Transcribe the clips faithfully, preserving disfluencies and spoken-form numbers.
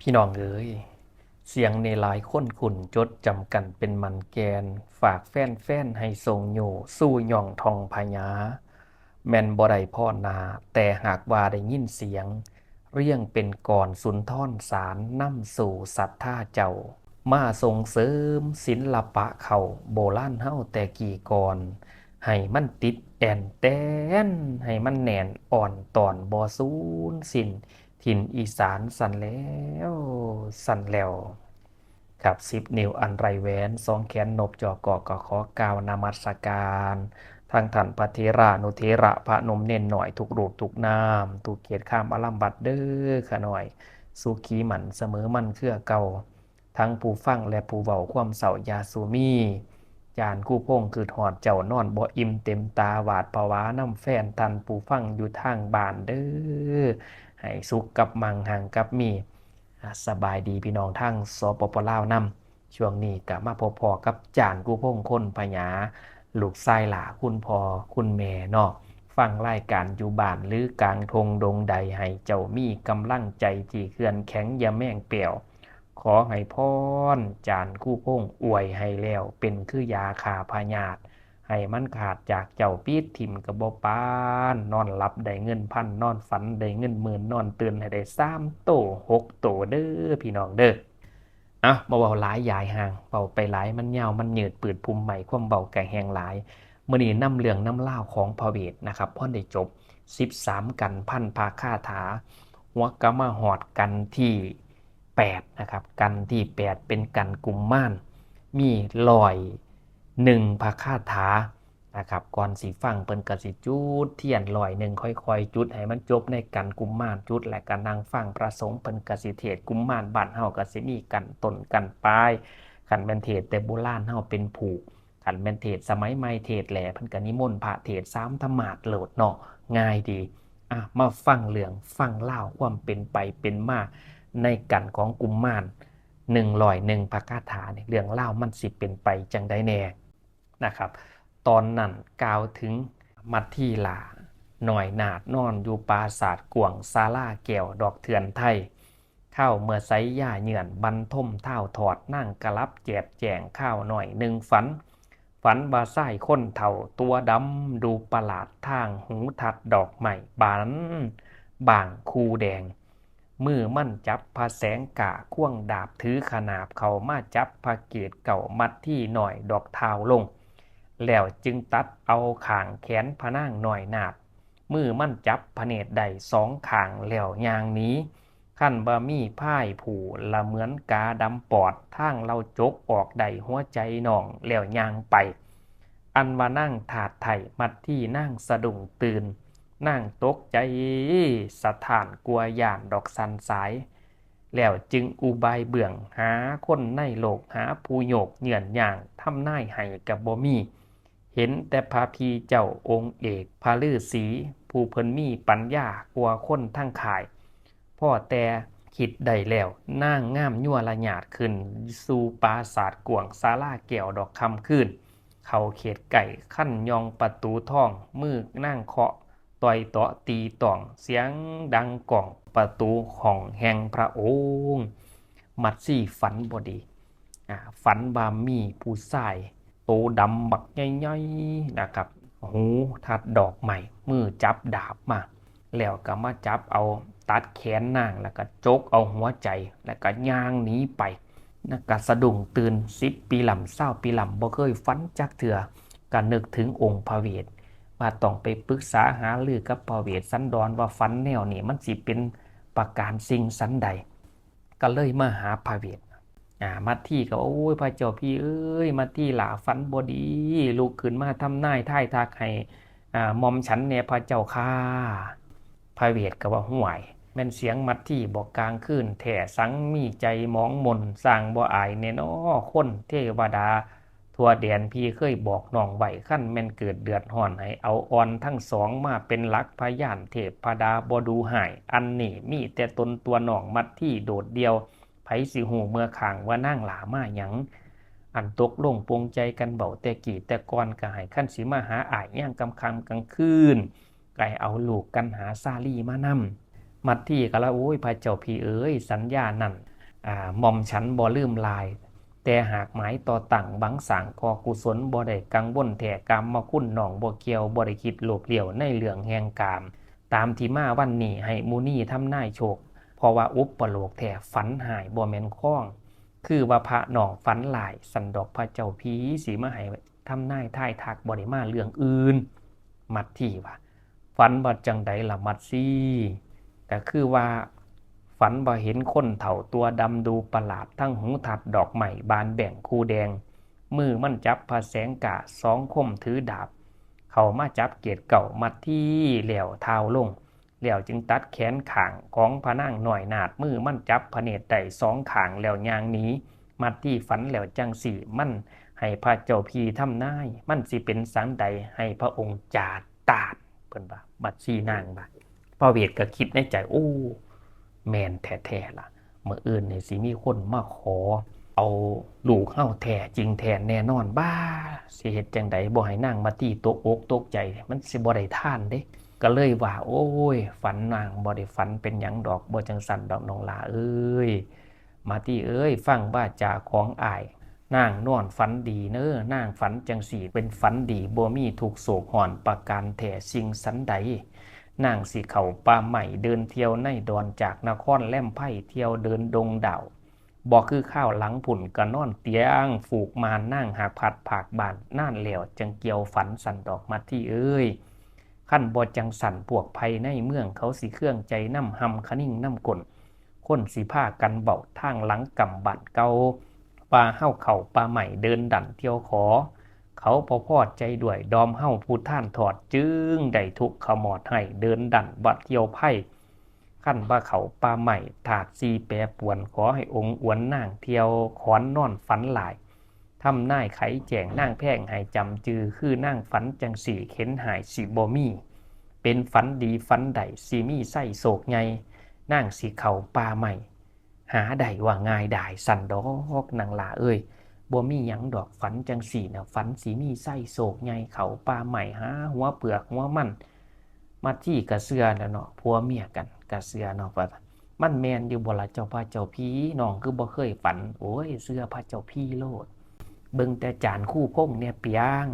พี่น้องเอ๋ย เสียงนี้หลายคนคุ้นจดจำกันเป็นมันแก่น ฝากแฟนๆ ให้ส่งโยสู่ย่องท่องพญา แม่นบ่ได้พ้อหน้า แต่หากว่าได้ยินเสียง เรียงเป็นกลอนสุนทรสารนำสู่ศรัทธาเจ้า มาส่งเสริมศิลปะเข้าโบราณเฮาแต่กี้ก่อน ให้มันติดแอ่นแตน ให้มันแน่นอ่อนตอนบ่สูญสิ้น ถิ่นอีสานสั่นแล้วสั่นแล้ว ครับ สิบ นิ้วอันไรแหวน สอง แขนนบ จ ก ก็ขอกล่าวนมัสการ ทั้งท่านพระเถรานุเถระ พระหนุ่มเณรน้อย ทุกรูปทุกนาม ทุกเขตคามอารามวัดเด้อข้าน้อย สุขีมั่นเสมอมั่นเครือเก่า ทั้งผู้ฟังและผู้เว้าความเศร้าอย่าสู่มี จารย์ครูพงษ์คือฮอดเจ้านอนบ่อิ่มเต็มตา หวาดผวานำแฟนท่านผู้ฟังอยู่ทางบ้านเด้อ ให้สุขกับมั่ง หังกับมี อ่ะ สบายดีพี่น้องทาง สปป ลาว นำ ช่วงนี้ก็มาพบพ้อกับจารย์ครูพงษ์ คนพญา ลูกชายหล้าคุณพ่อคุณแม่เนาะ ฟังรายการอยู่บ้านหรือกลางทงดงใด ให้เจ้ามีกำลังใจที่เข้มแข็ง อย่าแมงแป้ว ขอให้พรจารย์ครูพงษ์อวยให้แล้ว เป็นคือยาฆ่าพยาธิ ให้มันขาดจากเจ้า ปิดถิ่มก็บ่ปาน นอนหลับได้เงินพัน นอนฝันได้เงินหมื่น นอนตื่นให้ได้สามโตหกโตเด้อพี่น้องเด้อ อ่ะ บ่เว้าหลายยายห่าง เว้าไปหลายมันยาวมันยืด ปืดพุ่มไหม้ความเว้าก็แฮงหลาย มื้อนี้นำเรื่องนำราวของพระเวทนะครับ พอได้จบ สิบสาม กัณฑ์พันพระคาถา หัวก็มาฮอดกัณฑ์ที่แปดนะครับ กัณฑ์ที่แปดเป็นกัณฑ์กุมมาร มีร้อยหนึ่งพระคาถานะครับ ก่อนสิฟังเพิ่นก็สิจุดเทียนร้อยหนึ่ง ค่อยๆ จุดให้มันจบในกัณฑ์กุมมาร จุดแล้วก็นั่งฟังพระสงฆ์เพิ่นก็สิเทศน์ กุมมารบ้านเฮาก็สิมีกัณฑ์ต้นกัณฑ์ปลาย คันแม่นเทศน์แต่โบราณเฮาเป็นผูก คันแม่นเทศน์สมัยใหม่เทศน์แหล่ เพิ่นก็นิมนต์พระเทศน์สามธรรมาสน์โลดเนาะ ง่ายดี อ่ะ มาฟังเรื่องฟังราวความเป็นไปเป็นมาในกัณฑ์ของกุมมาร หนึ่งร้อยหนึ่งพระคาถานี่ เรื่องราวมันสิเป็นไปจั่งใดแน่นะครับ ตอนนั้นกล่าวถึงมัทธิลาน้อยนาถ นอนอยู่ปราสาทกว้าง ศาลาแก้วดอกเถื่อนไทย คาวเมื่อไสยาเยือน บันทมท้าวทอด นางกะหลับแจบแจ้ง คาวน้อยหนึ่งฝัน ฝันว่าชายคนเฒ่าตัวดำดูประหลาด ทางหูทัดดอกไม้บานบางคูแดง มือมันจับพระแสงกา ควงดาบถือขนาบ เข้ามาจับพระเกศเก้า มัทธิน้อยดอกท้าวลง แล้วจึงตัดเอาข้างแขนพระนางน้อยนาถ มือมันจับพระเนตรได้สองข้างแล้วย่างหนี คันบ่มีพายผู้ละเหมือนกาดำปอด ทางลาวจกออกได้หัวใจน้องแล้วย่างไป อันว่านางทาสไท้มัทธินางสะดุ้งตื่น นางตกใจสะท้านกลัวย้านดอกสั่นสาย แล้วจึงอุบายเบื้องหาคนในโลก หาผู้โยกเยื่อนย่าง ทำนายให้ก็บ่มี เห็นแต่พระพี่เจ้าองค์เอก พระฤาษี ผู้เพิ่นมีปัญญากว่าคนทั้งข่าย พอแต่คิดได้แล้ว นางงามยั่วระยาดขึ้นสู่ปราสาทกว้าง ศาลาแก้วดอกค่ำคืน เข้าเขตใกล้ คันย่องประตูทอง มือนางเคาะต่อยเตาะตีต้อง เสียงดังก้อง ประตูห้องแห่งพระองค์ มัทธิฝันบ่ดี อ่า ฝันว่ามีผู้ชายโตดำบักใหญ่ๆ นะครับ หูทัดดอกไม้ มือจับดาบมา แล้วก็มาจับเอาตัดแขนนาง แล้วก็จกเอาหัวใจ แล้วก็ย่างหนีไป นางก็สะดุ้งตื่น สิบปีล้ำ ซาวปีล้ำ บ่เคยฝันจักเทื่อ ก็นึกถึงองค์พระเวท ว่าต้องไปปรึกษาหารือกับพระเวสสันดรว่าฝันแนวนี้มันสิเป็นประการสิ่งสันใด ก็เลยมาหาพระเวท อ่า มัทธิก็ โอ้ย พระเจ้าพี่เอ้ย มัทธิหล้าฝันบ่ดี ลุกขึ้นมาทำนายทายทักให้ อ่า หม่อมฉันแน่พระเจ้าข้า พระเวทก็ว่า ห้วย แม่นเสียงมัทธิบ่ กลางคืนแท้ สังมีใจหมองหม่น สร้างบ่อายแน่น้อ คนเทวดาทั่วแดน พี่เคยบอกน้องไว้ คันแม่นเกิดเดือดร้อน ให้เอาอ่อนทั้งสองมาเป็นหลักพยาน เทพดาบ่ดุฮ้าย อันนี้มีแต่ตนตัวน้องมัทธิโดดเดี่ยว ไผสิฮู้เมื่อข้างว่านางหล้ามาหยัง อันตกลงปลงใจกันเว้าแต่กี้แต่ก่อน ก็ให้คันสิมาหาอ้ายยามค่ำๆ กลางคืน ก็ให้เอาลูกกันหาสาลีมาน มัทธิก็ละ โอ้ย พระเจ้าพี่เอ๋ย สัญญานั้น อ่า หม่อมฉันบ่ลืมลาย แต่หากหมายต่อตั้งหวังสร้างก่อกุศล บ่ได้กังวลแท้ กามคุณน้องบ่เกี่ยว บ่ได้คิดโลภเลี้ยวในเรื่องแห่งกาม ตามที่มาวันนี้ให้มุนีทำนายโชค เพราะว่าอุปโลกแท้ ฝันฮ้ายบ่แม่นคอง คือว่าพระน้องฝันร้าย สันดอกพระเจ้าพี่ สิมาให้ทำนายทายทัก บ่ได้มาเรื่องอื่น มัทธิว่า ฝันว่าจั่งใดล่ะมัทธิ ก็คือว่า ฝันว่าเห็นคนเฒ่าตัวดำดูประหลาด ทั้งหูทัดดอกไม้บานแบ่งคู่แดง มือมันจับพระแสงกา สองคมถือดาบ เข้ามาจับเกศเก้า มัทธิ แล้วท้าวลง แล้วจึงตัดแขนข้างของพระนางน้อยนาฏ มือมันจับพระเนตรได้สองข้างแล้วย่างหนี มัทธิฝันแล้วจั่งซี้ มันให้พระเจ้าพี่ทำนาย มันสิเป็นสังใด ให้พระองค์จาดตาด เพิ่นว่า มัทธินางว่า พระเวทก็คิดในใจ โอ้ แม่นแท้ๆล่ะ มื้ออื่นนี่สิมีคนมาขอเอาลูกเฮาแท้จริงแท้แน่นอน บ้า สิเฮ็ดจั่งใดบ่ให้นางมัทธิตกอกตกใจ มันสิบ่ได้ทานเด้ ก็เลยว่า โอ้ย ฝันนางบ่ได้ฝันเป็นหยังดอก บ่จั่งซั้นดอกน้องหล่าเอ้ย มัทธิเอ้ย ฟังวาจาของอ้าย นางนอนฝันดีเน้อ นางฝันจั่งซี้เป็นฝันดี บ่มีทุกข์โศกฮ้อนประการแท้ สิ่งสันใด นางสิเข้าป่าไม้เดินเที่ยวในดอน จากนครแลมไพรเที่ยวเดินดงดาว บ่คือคราวหลังพุ้นก็นอนเตียงฟูกม่าน นางหากพัดพรากบ้านนานแล้ว จั่งเกี่ยวฝันซั้นดอกมัทธิเอ้ย คันบ่จั่งซั้นพวกไพร่ในเมืองเขาสิเคืองใจนำ ห่ำคะนิงนำก้น คนสิพากันเว้าทางหลังกำบ้านเก่า ว่าเฮาเข้าป่าไม้เดินดันเที่ยวขอ เขาบ่พอใจด้วยดอมเฮาผู้ทานทอด จึงได้ทุกข์ขมอดไห้เดินดันว่าเที่ยวไพร่ คันว่าเข้าป่าไม้ธาตุสี่แปรปรวน ขอให้องค์อวนนางเที่ยวขอนนอนฝันหลาย ทำนายไขแจ้งนางแพงให้จำจื่อ คือนางฝันจั่งซี้เข็ญฮ้ายสิบ่มี เป็นฝันดีฝันใดสิมีไส้โชคใหญ่ นางสิเข้าป่าไม้ หาได้ว่าง่ายดายซั้นดอกนางหล่าเอ้ย บ่มีหยังดอก ฝันจั่งซี้นะ ฝันสิมีไส้โชคใหญ่ เข้าป่าไม้หาหัวเปลือกหัวมัน มัทธิก็เชื่อแล้วเนาะ ผัวเมียกันก็เชื่อเนาะ ว่ามันแม่นอยู่บ่ล่ะเจ้าพระเจ้าพี่ น้องคือบ่เคยฝัน โอ้ย เชื่อพระเจ้าพี่โลด เบิ่งแต่จารย์ครูพงษ์เนี่ยเปียง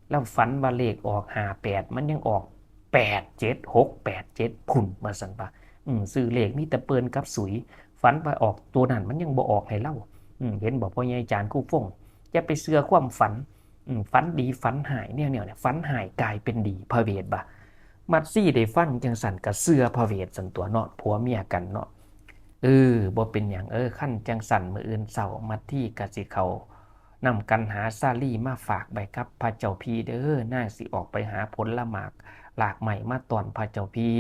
แล้วฝันว่าเลขออกห้าแปด มันยังออกแปดเจ็ด หกแปดเจ็ด พุ้น ว่าซั่นว่า อืม ซื้อเลขมีแต่เปิ้นกับสุย ฝันว่าออกตัวนั้นมันยังบ่ออกให้เรา อืม เห็นบ่พ่อใหญ่จารย์ครูพงษ์ อย่าไปเชื่อความฝัน อืม ฝันดีฝันฮ้ายแนวๆเนี่ย ฝันฮ้ายกลายเป็นดี พระเวทบ่า มัทธิได้ฟังจั่งซั้นก็เชื่อพระเวทซั้นตั๊วเนาะ ผัวเมียกันเนาะ เออ บ่เป็นหยัง เออ คันจั่งซั้นมื้ออื่นเช้า มัทธิก็สิเข้านำกัณหาสาลีมาฝากไว้กับพระเจ้าพี่เด้อ นางสิออกไปหาผลหมากหลากไม้มาต้อนพระเจ้าพี่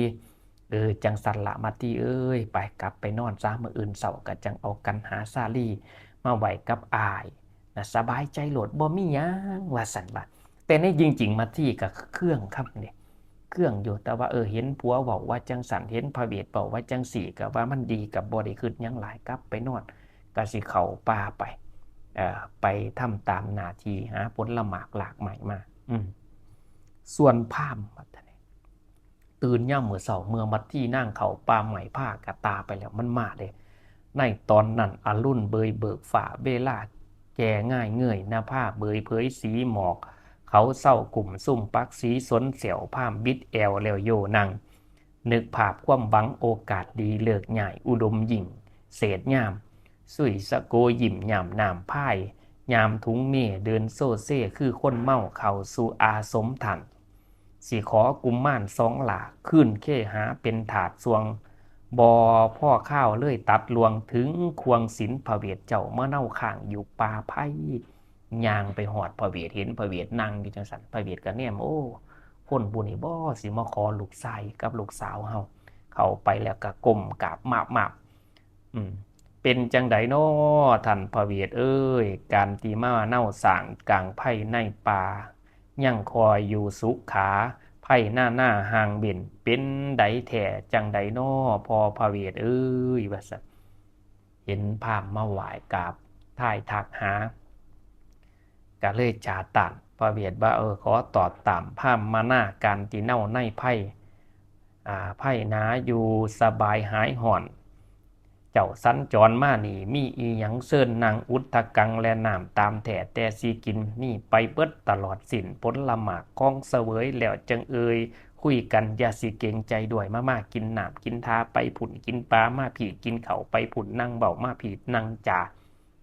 เออ จั่งซั้นละมัทธิเอ้ย ไปกลับไปนอนซะ มื้ออื่นเช้าก็จั่งเอากัณหาสาลีมาไว้กับอ้ายนะ สบายใจโลด บ่มีหยัง ว่าซั่นว่า แต่ในจริงๆ มัทธิก็เคืองคักเด้ เคืองอยู่ แต่ว่า เออ เห็นผัวเว้าว่าจั่งซั้น เห็นพระเวทเว้าว่าจั่งซี้ ก็ว่ามันดี ก็บ่ได้คิดหยังหลาย กลับไปนอน ก็สิเข้าป่าไป เอ่อ ไปทำตามหน้าที่ หาผลหมากหลากไม้มา อืม ส่วนพราหมณ์บัดนี้ ตื่นยามมื้อเช้า เมื่อมัทธินางเข้าป่าไม้พากะต่าไปแล้ว มันมาเด้ ในตอนนั้นอรุณเบยเบิกฟ้า เวลาแก่ง่ายเงย นภาเบยเผยสีหมอก เขาเศร้ากุ้มซุ่มปักสีสนแส้ว พราหมณ์บิดแอวแล้วโยนั่ง นึกภาพความหวังโอกาสดี ฤกษ์ย้ายอุดมยิ่ง เศษยาม สุยสะโกยิ้มยามน้ำพาย ยามถุงเมเดินโซเซ คือคนเมาเข้าสู่อาสมท่าน สิขอกุมารสองหลา คืนเคหาเป็นทาสส่วง บ่พอคาวเลยตัดล่วง ถึงควงศีลพระเวทเจ้า มาเนาค้างอยู่ป่าไพร ย่างไปฮอดพระเวท เห็นพระเวทนั่งอยู่จั่งซั้น พระเวทก็แนม โอ้ คนผู้นี้บ่สิมาขอลูกชายกับลูกสาวเฮา เข้าไปแล้วก็ก้มกราบมาบมาบ อืม เป็นจั่งใดน้อท่านพระเวทเอ้ย การที่มาเนาสร้างกลางไพรในป่า ยังคอยอยู่สุขา ไพรหน้าหน้าห่างเว้น เป็นใดแท้จั่งใดน้อพ่อพระเวทเอ้ย ว่าซั่น เห็นพราหมณ์มาไหว้กราบทายทักหา ก็เลยจาต้านพระเวทว่า เออ ขอตอบตามพราหมณ์มานา การที่เนาในไพร อ่า ไพหนาอยู่สบายหายฮ้อน เจ้าสัญจรมานี่ มีอีหยังเชิญนั่งอุทธังและน้ำตามแท้ แต่สิกินนี่ไปเบิดตลอดสิ้น ผลหมากของเสวยแล้วจั่งเอ่ย คุยกันอย่าสิเกรงใจด้วย มา มากินน้ำกินท่าไปพุ้น กินปลามาพี้ กินข้าวไปพุ้น นั่งเว้ามาพี้ นั่งจา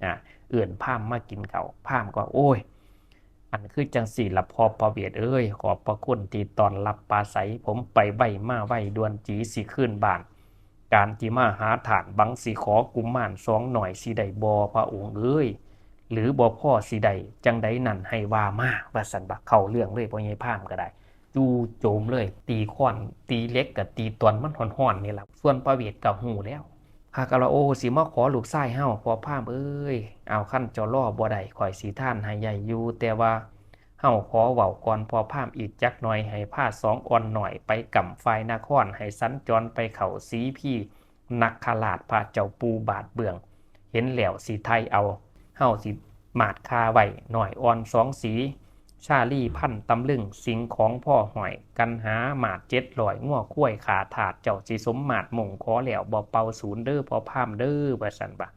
อ่า เอิ้นพราหมณ์มากินข้าว พราหมณ์ก็ โอ้ย อันคือจั่งซี้ล่ะพ่อพระเวทเอ้ย ขอบพระคุณที่ต้อนรับปราศรัย ผมไปไวมาไวด่วนจี๋สิคืนบ้าน การที่มาหาท่านหวังสิขอกุมารสองน้อยสิได้บ่พระองค์เอ้ย หรือบ่พอสิได้จั่งใดนั้นให้ว่ามา ว่าซั่น ว่าเข้าเรื่องเลย พ่อใหญ่พราหมณ์ก็ได้ จู่โจมเลย ตีค้อนตีเหล็กก็ตีตอนมันฮ้อนๆนี่ล่ะ ส่วนพระเวทก็ฮู้แล้ว ข้าก็ว่า โอ้ สิมาขอลูกชายเฮา พ่อพราหมณ์เอ้ย เอา คันเจ้ารอบ่ได้ ข้อยสิทานให้ใหญ่อยู่ แต่ว่าเฮาขอเว้าก่อนพ่อพราหมณ์อีกจักหน่อย ให้พาสองอ่อนน้อยไปก้ำฝ่ายนคร ให้สัญจรไปเข้าสีพีนคราช พระเจ้าปู่บาทเบื้อง เห็นแล้วสิไถ่เอา เฮาสิมาดคาไว้ น้อยอ่อนสองสี ชาลีพันตำลึง สิ่งของพอห้อย กันหามาดเจ็ดร้อย งัวควายขาทาส เจ้าสิสมมาดมุ่งขอแล้วบ่เป่าสูนเด้อพ่อพราหมณ์เด้อ ว่าซั่นว่า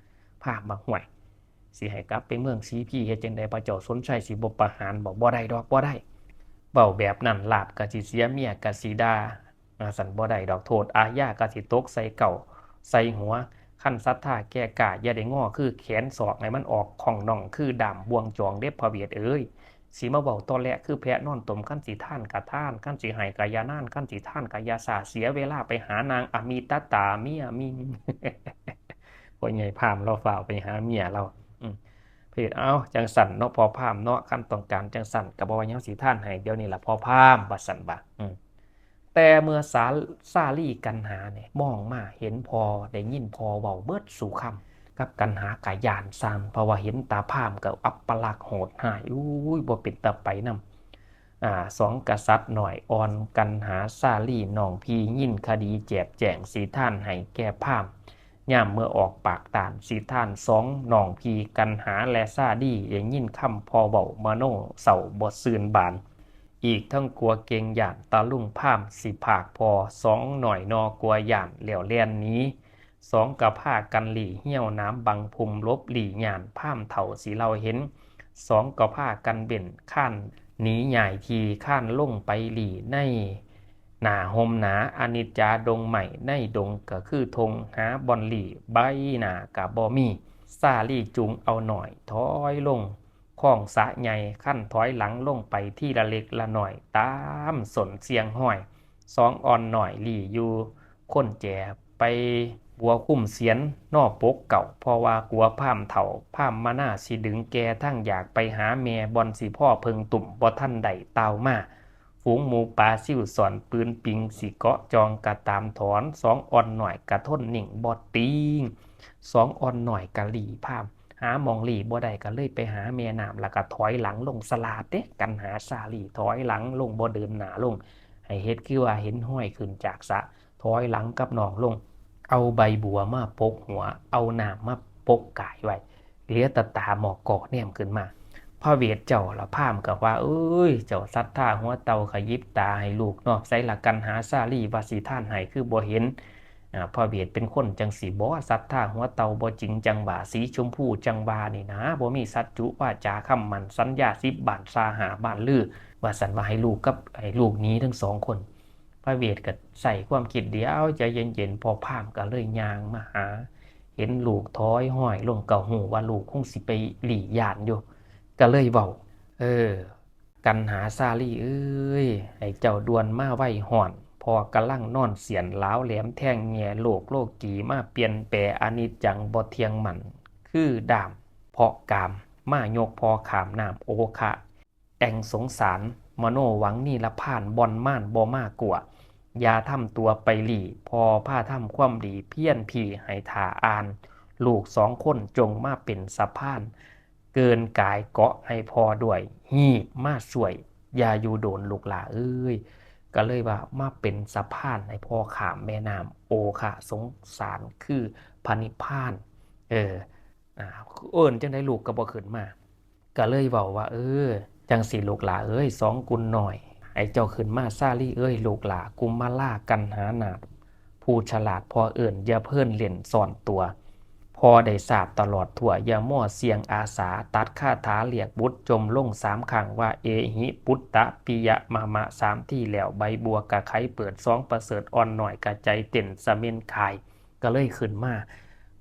พราหมณ์ว่า ห่วย สิให้กลับไปเมืองสีพีเฮ็ดจั่งใด พระเจ้าสนชัยสิบ่ประหารบ่ บ่ได้ดอก บ่ได้ เว้าแบบนั้นลาภก็สิเสีย เมียก็สิด่า อ่า ซั่นบ่ได้ดอก โทษอาญาก็สิตกใส่เก้าใส่หัว คันศรัทธาแก่กล้า อย่าได้งอคือแขนศอก ให้มันออกข้องน่องคือด้ามบ่วงจองเด้อพระเวทเอ้ย สิมาเว้าตอแหละคือแพะนอนตม คันสิทานกะทาน คันสิให้กะอย่านาน คันสิทานกะอย่าซ่า เสียเวลาไปหานางอมิตตาเมียมิง พ่อใหญ่พราหมณ์ลาวฟ้าวไปหาเมียลาว อืม พระเวท เอ้า จั่งซั่นเนาะพ่อพราหมณ์เนาะ คันต้องการจั่งซั่นก็บ่ว่าหยัง สิทานให้เดี๋ยวนี้ล่ะพ่อพราหมณ์ ว่าซั่นว่า อืม แต่เมื่อสา สาลีกันหาเนี่ยมองมาเห็นพ่อ ได้ยินพ่อเว้าเบิดสู่คำ กับกันหาก็ย้านสั่น เพราะว่าเห็นตาพราหมณ์ก็อัปลักษณ์โหดร้าย อุ้ย บ่เป็นตาไปนำ อ่า สองกษัตริย์น้อยอ่อน กันหา สาลีน้องพี่ ยินคดีแจบแจ้ง สิทานให้แก่พราหมณ์ ยามเมื่อออกปากต้าน สิทานสองน้องพี่ กันหาและสาลี ได้ยินคำพ่อเว้ามโนเศร้าบ่ซื่นบาน อีกทั้งกลัวเกรงย้านตาลุงพราหมณ์สิพรากพ่อ สองน้อยนอกลัวย้านแล้วแล่นหนี สองก็พากันลี้เฮี้ยวหนามบังพุ่มหลบลี้ย้านพราหมณ์เฒ่าสิเลาเห็น สองก็พากันเบ้นคานหนีย้ายที่ คานลงไปลี้ในหน้าห่มหนา อนิจจาดงไม้ในดงก็คือท่ง หาบ่อนลี้ใบหน้าก็บ่มี สาลีจูงเอาน้อยถอยลง คลองสะใหญ่ คันถอยหลังลงไปทีละเล็กละน้อย ตามส้นเสียงฮอย สองอ่อนน้อยลี้อยู่คนแจ ไปบัวคุ้มเสียนนอปกเก้า เพราะว่ากลัวพราหมณ์เฒ่า พราหมณ์มนาสิดึงแก่ ทั้งอยากไปหาแม่ บ่อนสิพ่อเพิ่งตุ่ม บ่ทันได้เต่ามา ฝูงหมูป่าซิวสอนปืนปิง สิเกาะจองกะตามถอน สองอ่อนน้อยกะทนนิ่งบ่ติง สองอ่อนน้อยกะลี้พราหมณ์ หาหม่องลี้บ่ได้ก็เลยไปหาแม่น้ำ แล้วก็ถอยหลังลง สลาดเด้ กันหาสาลี ถอยหลังลง บ่เดินหน้าลง ให้เฮ็ดคือว่าเห็นฮอยขึ้นจากสระ ถอยหลังกับน้องลง เอาใบบัวมาปกหัว เอาน้ำมาปกกายไว้ เหลือแต่ตาหมอกกอกแนมขึ้นมา พระเวทเจ้าละพราหมณ์ก็ว่า เอ้ย เจ้าศรัทธาหัวเต่า ขยิบตาให้ลูกนอก ไสละกันหาสาลี ว่าสิทานให้คือบ่เห็น อ่า พระเวทเป็นคนจั่งซี้บ่ ศรัทธาหัวเต่าบ่จริงจั่งว่า สีชมพูจั่งว่านี่นะ บ่มีสัจจุวาจาคำมั่นสัญญา สิบบ้านซาห้าบ้านลือ ว่าซั่นว่าให้ลูกกับ ให้ลูกหนีทั้งสองคน พระเวทก็ใส่ความคิดเดียว ใจเย็นๆ พ่อพราหมณ์ก็เลยย่างมาหา เห็นลูกถอยฮอยลง ก็ฮู้ว่าลูกคงสิไปลี้ย้านอยู่ ก็เลยเว้า เออ กันหาสาลีเอ้ย ให้เจ้าด่วนมาไวฮ้อน พ่อกำลังนอนเสี้ยนหลาวแหลมแทงแง่ โลกโลกีมาเปลี่ยนแปร อนิจจังบ่เที่ยงมั่น คือด้ามเพาะกาม มายกพ่อข้ามน้ำโอคะ แอ่งสงสาร มโนหวังนิรพาน บ่อนมารบ่มากัว อย่าทำตัวไปลี้ พ่อพาทำความดี เพียรพีให้ท่าอ่าน ลูกสองคนจงมาเป็นสะพาน เกินกายเกาะให้พ่อด้วย ฮีบมาช่วย อย่าอยู่โดนลูกหล่าเอ้ย ก็เลยว่ามาเป็นสะพานให้พ่อข้ามแม่น้ำโอคะสงสาร คือพระนิพพาน เออ อ่า เอิ้นจั่งใดลูกก็บ่ขึ้นมา ก็เลยเว้าว่า เออ จั่งซี้ลูกหล่าเอ้ย สองกุนน้อย ให้เจ้าขึ้นมา สาลีเอ้ย ลูกหล่ากุมมาลากันหานาถ ผู้ฉลาดพ่อเอิ้น อย่าเพิ่นเล่นซ่อนตัว พ่อได้ทราบตลอดทั่ว อย่ามัวเสี่ยงอาสา ตัดคาถาเรียกบุตร จมลงสามครั้งว่า เอหิปุตตะปิยะมะมะ สามทีแล้ว ใบบัวกะไขเปิด สองประเสริฐอ่อนน้อยกะใจเต้น สะเม็นคาย ก็เลยขึ้นมา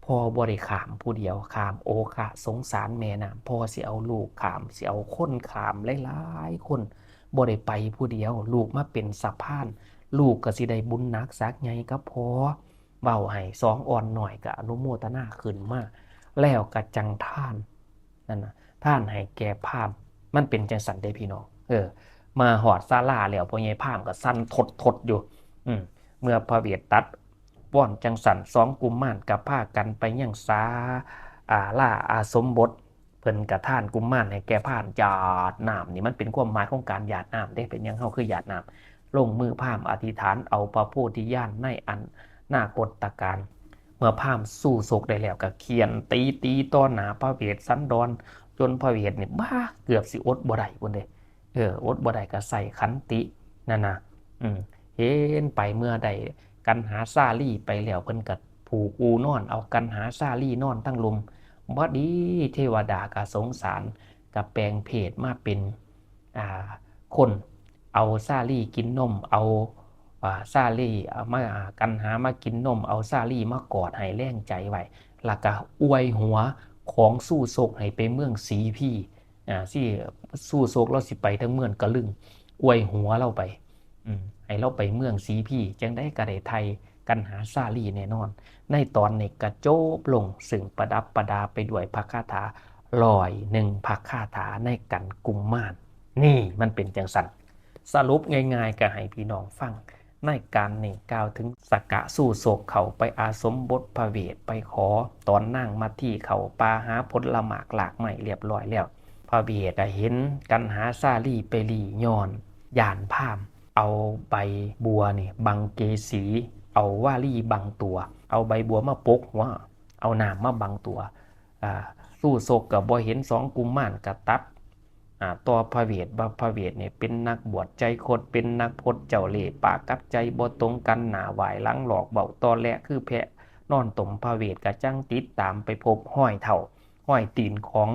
พ่อบ่ได้ข้ามผู้เดียว ข้ามโอคะสงสารแม่น้ำ พ่อสิเอาลูกข้าม สิเอาคนข้ามหลายๆคน บ่ได้ไปผู้เดียว ลูกมาเป็นสะพาน ลูกก็สิได้บุญหนักศักดิ์ใหญ่กับพ่อ เว้าให้สองอ่อนน้อยก็อนุโมทนาขึ้นมา แล้วก็จั่งทาน นั่นน่ะ ทานให้แก่พราหมณ์ มันเป็นจั่งซั้นเด้พี่น้อง เออ มาฮอดศาลาแล้ว พ่อใหญ่พราหมณ์ก็สั่นทดๆอยู่ อืม เมื่อพระเวทตัดวอนจั่งซั้น สองกุมารก็พากันไปยังศา อ่า ลาอาสมบท เพิ่นก็ทานกุมารให้แก่พราหมณ์ หยาดน้ำ นี่มันเป็นความหมายของการหยาดน้ำเด้ เป็นหยังเฮาคือหยาดน้ำ ลงมือพราหมณ์อธิษฐานเอาพระโพธิญาณในอนาคตกาล เมื่อพราหมณ์สู้ชกได้แล้วก็เฆี่ยนตี ตีต่อหน้าพระเวสสันดร จนพระเวสนี่ บ้า เกือบสิอดบ่ได้พุ้นเด้ เออ อดบ่ได้ก็ใส่ขันตินั่นน่ะ อืม เห็นไปเมื่อได้กันหาสาลีไปแล้ว เพิ่นก็ผูกอู่นอน เอากันหาสาลีนอนทั้งลุ่ม พอดีเทวดาก็สงสาร ก็แปลงเพศมาเป็น อ่า คน เอาสาลีกินนม เอา อ่า สาลี เอามา อ่า กันหามากินนม เอาสาลีมากอดให้แรงใจไว้ แล้วก็อวยหัวของสู้ชกให้ไปเมืองสีพี อ่า สิ สู้ชกลาวสิไปทางเมืองกะลึง อวยหัวลาวไป อืม ให้ลาวไปเมืองสีพี จั่งใดก็ได้ไถ่กันหาสาลีแน่นอน ในตอนนี้ก็จบลง ซึ่งประดับประดาไปด้วยพระคาถาร้อยหนึ่งพระคาถาในกันกุมมาร นี่มันเป็นจั่งซั้น สรุปง่ายๆ ก็ให้พี่น้องฟัง ในกันนี่กล่าวถึงสกะสู้ชกเข้าไปอาสมบทพระเวส ไปขอตอนนางมัทธีเข้าป่าหาผลหมากหลากไม้เรียบร้อยแล้ว พระเวสก็เห็นกันหาสาลีไปลี้ย้อนย้านพราหมณ์ เอาใบบัวนี่บังเกศี เอาวาลีบังตัว เอาใบบัวมาปกหัว เอาน้ำมาบังตัว อ่า สู้ชกก็บ่เห็น สองกุมารก็ตัด อ่า ต่อพระเวสว่าพระเวสเนี่ยเป็นนักบวชใจคด เป็นนักพจน์เจ้าเล่ห์ปากกับใจบ่ตรงกัน หน้าไหว้หลังหลอก เว้าตอแหลคือแพะนอนตม พระเวสก็จั่งติดตามไปพบฮอยเท้าฮอยตีนของ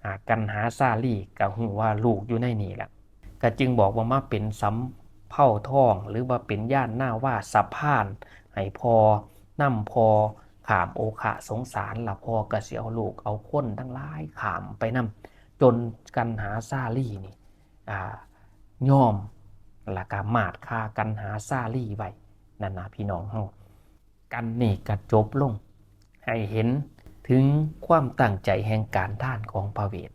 อ่า กันหาสาลี ก็ฮู้ว่าลูกอยู่ในนี่ล่ะ ก็จึงบอกว่ามาเป็นสำเภาทอง หรือว่าเป็นญาณนาวาสะพาน ให้พ่อนำพ่อข้ามโอคะสงสาร ละพ่อก็สิเอาลูกเอาคนทั้งหลายข้ามไปนำ จนกันหาสาลีนี่ อ่า ยอม แล้วก็มาดฆ่ากันหาสาลีไว้ นั่นนะพี่น้องเฮา กันนี่ก็จบลง ให้เห็นถึงความตั้งใจแห่งการทานของพระเวส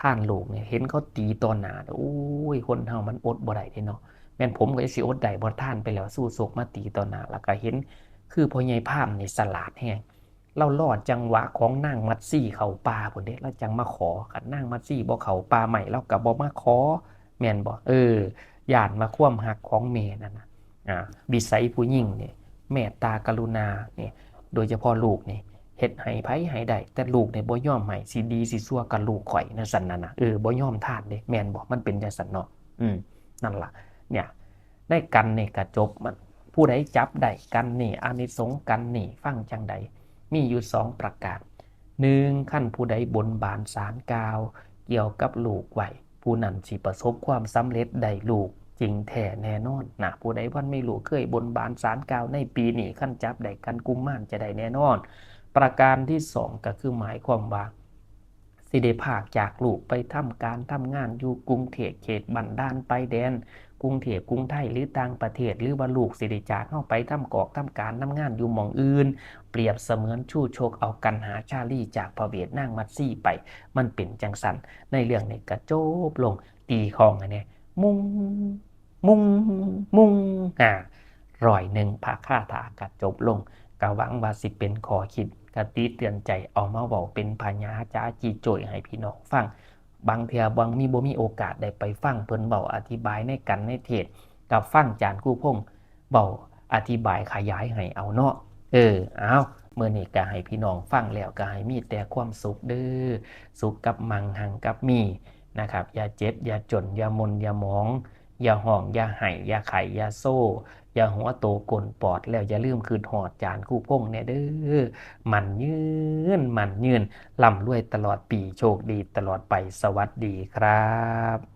ทานลูกเนี่ย เห็นเขาตีต่อหน้า โอ้ย คนเฮามันอดบ่ได้เด้เนาะ แม่นผมก็สิอดได้บ่ ทานไปแล้ว สู้ชกมาตีต่อหน้า แล้วก็เห็น คือพ่อใหญ่พราหมณ์นี่ฉลาดแฮง ลาวรอจังหวะของนางมัทสีเข้าป่าพุ้นเด้ ลาวจั่งมาขอ คันนางมัทสีบ่เข้าป่าไม้ ลาวก็บ่มาขอ แม่นบ่ เออ ย้านว่าความฮักของแม่นั่นน่ะ อ่า วิสัยผู้หญิงนี่ เมตตากรุณานี่ โดยเฉพาะลูกนี่ เฮ็ดให้ไผให้ได้ แต่ลูกนี่บ่ยอมให้ สิดีสิชั่วก็ลูกข้อย นั่นซั้นนั่นน่ะ เออ บ่ยอมทานเด้ แม่นบ่ มันเป็นจั่งซั้นเนาะ อืม นั่นล่ะ เนี่ย ในกันนี่ก็จบมัน ผู้ใดจับได้กันนี่ อานิสงส์กันนี่ ฟังจั่งใด มีอยู่สองประการ หนึ่ง คันผู้ใดบนบานสารกล่าวเกี่ยวกับลูกไว้ ผู้นั้นสิประสบความสำเร็จได้ลูกจริงแท้แน่นอนนะ ผู้ใดบ่ทันมีลูก เคยบนบานสารกล่าวในปีนี้ คันจับได้กันกุมมารจะได้แน่นอน ประการที่สองก็คือหมายความว่า สิได้พรากจากลูกไปทำการทำงานอยู่กรุงเทพ เขตบ้านด่านไปแดน กรุงเทพ กรุงไทย หรือต่างประเทศ หรือว่าลูกสิได้จากเฮาไปทำกอกทำการทำงานอยู่หม่องอื่น เปรียบเสมือนสู้ชกเอากันหาสาลีจากพระเวสนางมัทสีไป มันเป็นจั่งซั้น ในเรื่องนี้ก็จบลง ตีของอันนี้ มุง มุง มุง อ่า ร้อยหนึ่งพระคาถาก็จบลง ก็หวังว่าสิเป็นข้อคิดคติเตือนใจ เอามาเว้าเป็นพญาจาจี้โจ้ยให้พี่น้องฟัง บางเทื่อบางมีบ่มีโอกาสได้ไปฟังเพิ่นเว้าอธิบายในกันในเทศน์ ก็ฟังอาจารย์ครูพงษ์เว้าอธิบายขยายให้เอาเนาะ เออ เอา มื้อนี้ก็ให้พี่น้องฟังแล้วก็ให้มีแต่ความสุขเด้อ สุขกับมั่ง หังกับมีนะครับ อย่าเจ็บ อย่าจน อย่าหม่น อย่าหมอง อย่าฮ้อง อย่าไห้ อย่าไข้ อย่าโซ อย่าหัวโตโกนปอด แล้วอย่าลืมคิดฮอดจารย์ครูพงษ์แหน่เด้อ หมั่นยืน หมั่นยืน ร่ำรวยตลอดปี โชคดีตลอดไป สวัสดีครับ